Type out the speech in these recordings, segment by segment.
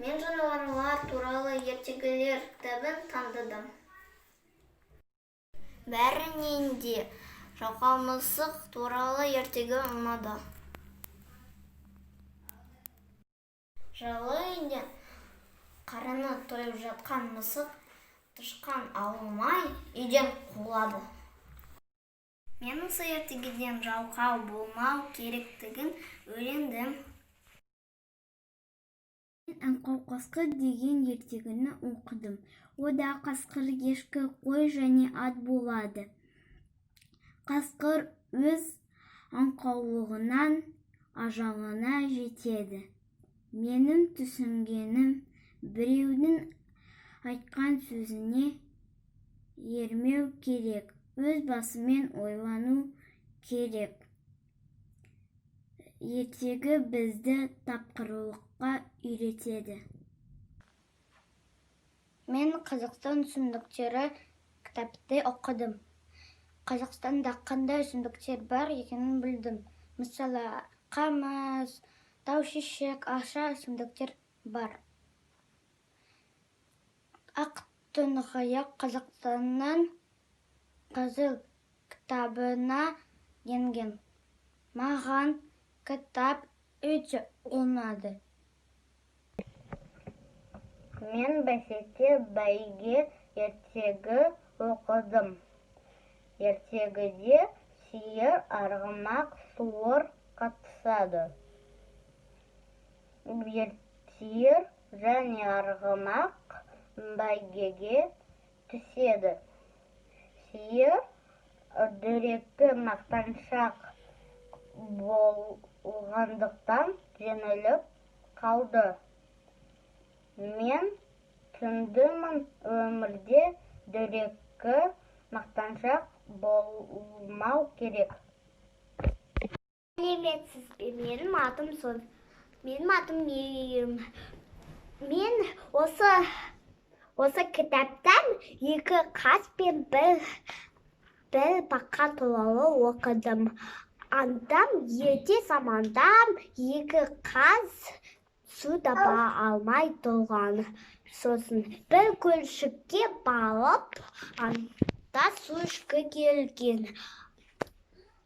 Мен жануарлар туралы ертегілер кітабын таңдадым. Бәрінен де Жалқау мысық туралы ертегі ұнады. Жылы үйде қарны тойып жатқан мысық тышқан алмай үйден қуылады. Мен осы ертегіден жалқау болмау керектігін үйрендім. Мен Аңқау қасқыр деген ертегіні оқыдым. Ода қасқыр, ешкі, қой және ат болады. Қасқыр өз аңқаулығынан ажалына жетеді. Менің түсінгенім, біреудің айтқан сөзіне ермеу керек, өз басымен ойлану керек. Ертегі бізді тапқырлыққа үйретеді. Мен «Қазақстан өсімдіктері» кітапты оқыдым. Қазақстанда қандай өсімдіктер бар екенін білдім. Мысалы, қамыс, таушешек, аша өсімдіктер бар. Ақ тұңғиық Қазақстанның Қызыл кітабына енген. Маған кітап өте ұнады. Мен «Бәсеке бәйге» ертегі оқыдым. Ертегіде сиыр, арғымақ, суыр қатысады. Сиыр және арғымақ бәйгеге түседі. Сиыр дөрекі, мақтаншақ болғандықтан жеңіліп қалды. Мен түсіндім, өмірде дөрекі, мақтаншақ болмау керек. Сәлеметсіз бе? Менің атым Соф. Менің атым Мейірім. Мен осы кітаптан екі қаз бен бір бақа туралы оқыдым. Анда ерте заманда екі қаз су таба алмай тұрған. Сосын бір көлшікке барып, анда су ішкі келген.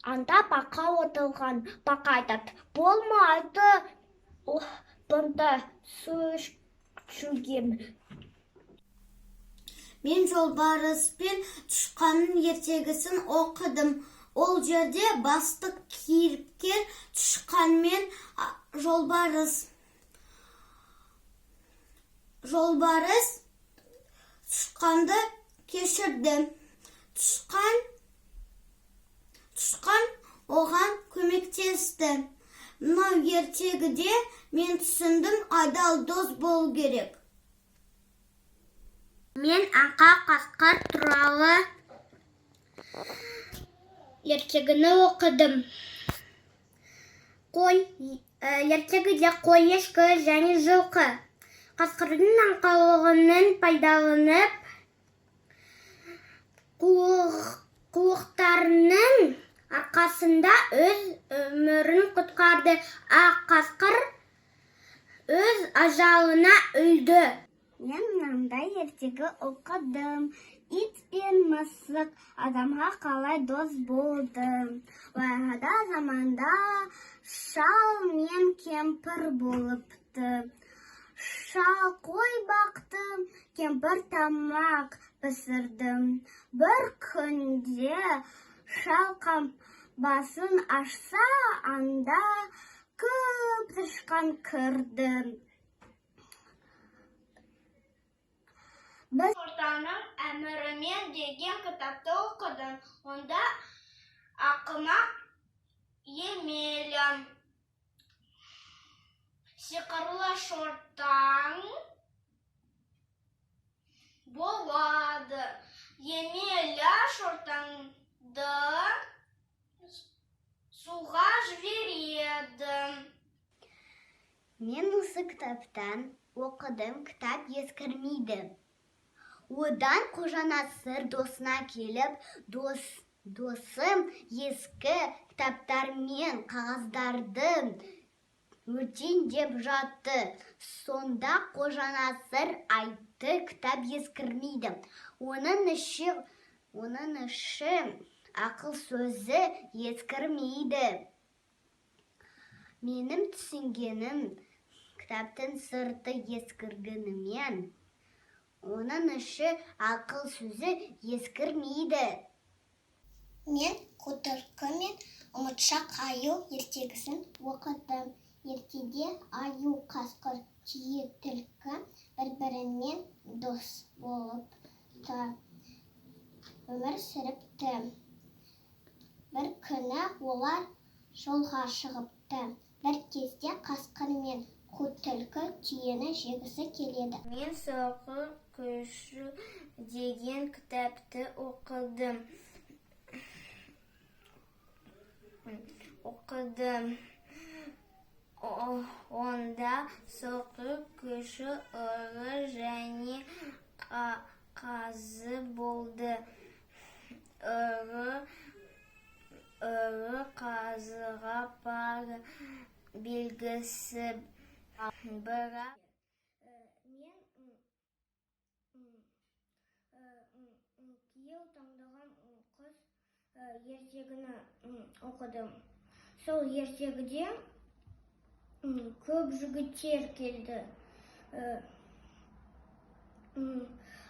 Анда бақа отырған. Бақа айтады: «Болмайды бұнда су ішуге». Мен жолбарыс пен тышқанның ертегісін оқыдым. Ол жерде басты кейіпкер тышқан мен жолбарыс. Жолбарыс тышқанды кешірді. Тышқан оған көмектесті. Мынау ертегіде мен түсіндім, адал дос болу керек. Мен Аңқау қасқыр туралы ертегіні оқыдым. Қой, ертегіде қой, ешкі және жылқы. Қасқырдың аңқаулығынан пайдаланып, қулықтарының арқасында өз өмірін құтқарды, а қасқыр өз ажалына өлді. Мен мынандай ертегі оқыдым. Ит пен мысық адамға қалай дос болды. Баяғыда заманда шал мен кемпір болыпты. Шал қой бақты, кемпір тамақ пісірді. Бір күнде шал қамбасын ашса, анда көп тышқан кірді. Біз Шортанның әмірімен деген кітапты оқыдым. Онда ақымақ Емеля, сиқырлы шортан болады. Емеля шортанды суға жібереді. Мен осы кітаптан оқыдым, «Кітап ескірмейді». Одан Қожанасыр досына келіп, дос, досым, ескі кітаптар мен қағаздарды Өртейін деп жатты. Сонда Қожанасыр айтты: кітап ескірмейді. Оның іші ақыл сөзі ескірмейді. Менің түсінгенім, кітаптың сырты ескіргенімен, оның іші ақыл сөзі ескірмейді. Мен Қу түлкі мен ұмытшақ аю ертегісін оқыдым. Ертеде аю, қасқыр, түйе, түлкі бір-бірімен дос болыпты, өмір сүріпті. Бір күні олар жолға шығыпты. Бір кезде қасқыр мен қу түлкі түйені жегісі келеді. Мен Соқыр күші деген кітапты оқыдым. Онда соқыр күші ұры және қазы болды. Ұры қазыға пара бергісі, бірақ Мен Күйеу таңдаған қыз ертегіні оқыдым. Сол ертегіде көп жігіттер келді.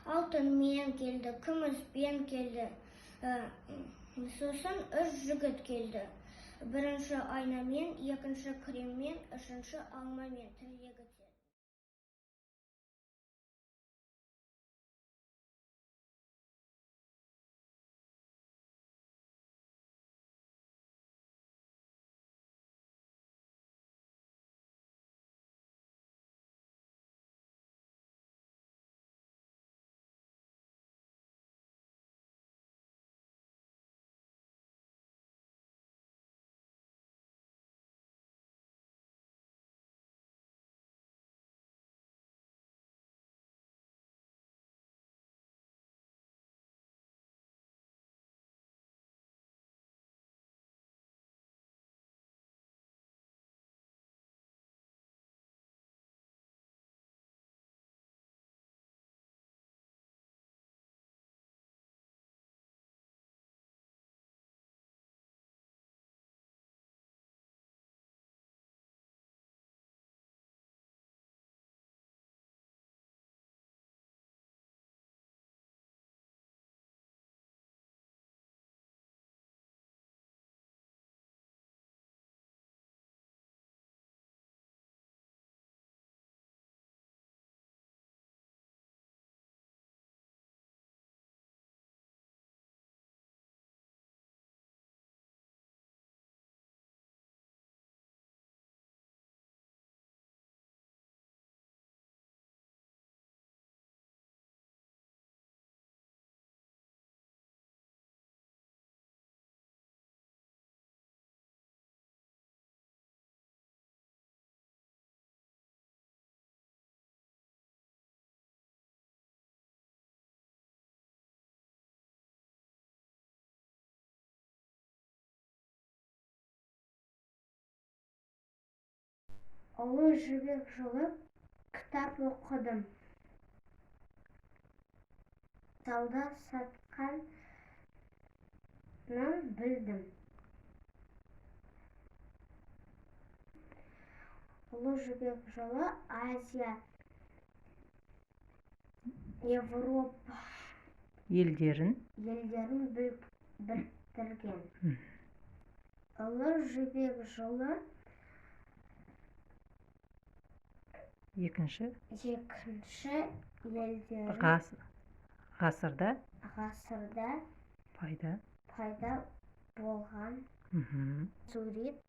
Алтынмен келді, күміспен келді. Сосын үш жігіт келді. Бірінші айнамен, екінші креммен, үшінші алмамен тілегі. Ұлы Жібек жолы кітап оқыдым. Сауда сатқанын білдім. Ұлы Жібек жолы Азия, Европа елдерін біріктірген. Ұлы Жібек жолы екінші елдерін ғасырда пайда болған. Сурет.